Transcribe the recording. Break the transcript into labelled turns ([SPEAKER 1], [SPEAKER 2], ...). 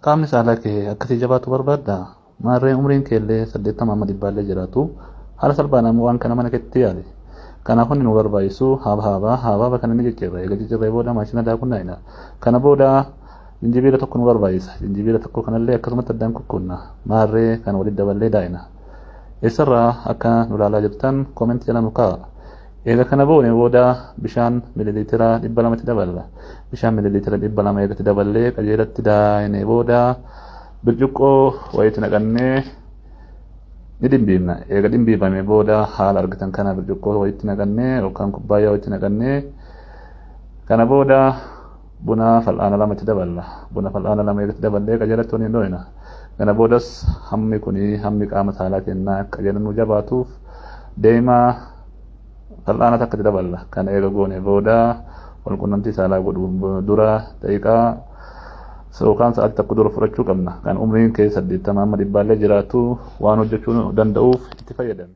[SPEAKER 1] Qaamni saalaa kee akkasii jabaatu barbaaddaa? Maarree umriin keellee 80 amma dhibbaallee jiraatu haala salphaan ammoo waan kana mana keetti yaali. Kanaaf wanni nu barbaachisu habaaba, habaaba kana ni ciccirra. Eega ciccirree booda maashina daakuun naayina. Kana booda jinjibiila tokko nu barbaachisa. Jinjibiila tokko kanallee akkasumatti addaan kukkunna. Maarree kana walitti daballee daayina. Eessarraa akka nu ilaalaa jirtan comment jala nu kaa'a. Eega kana goone booda bishaan mililiitira 200tti daballa. Bishaan mililiitira 200 eegatti daballee qajeelatti daayinee booda bircuqqoo wayiitti naqannee ni dhimbiibna. Eega dhimbiibame booda haala argitan kana bircuqqoo wayiitti naqannee yookaan kubbaayyaa wayiitti naqannee kana booda buna fal'aana lamatti daballa. Buna fal'aana lama eegatti daballee qajeelatti waliin dhooyna. Kana boodas hammi kuni hammi qaama saalaa kennaa akka qajeela nu jabaatuuf deemaa fal'aana takka itti daballa. Kana eega goone booda walqunnamtii saalaa godhuun dura daqiiqaa yookaan sa'aatii tokko dura fudhachuu qabna. Kan umriin kee 80 amma dhibbaallee jiraatu waan hojjechuu danda'uuf itti fayyadami.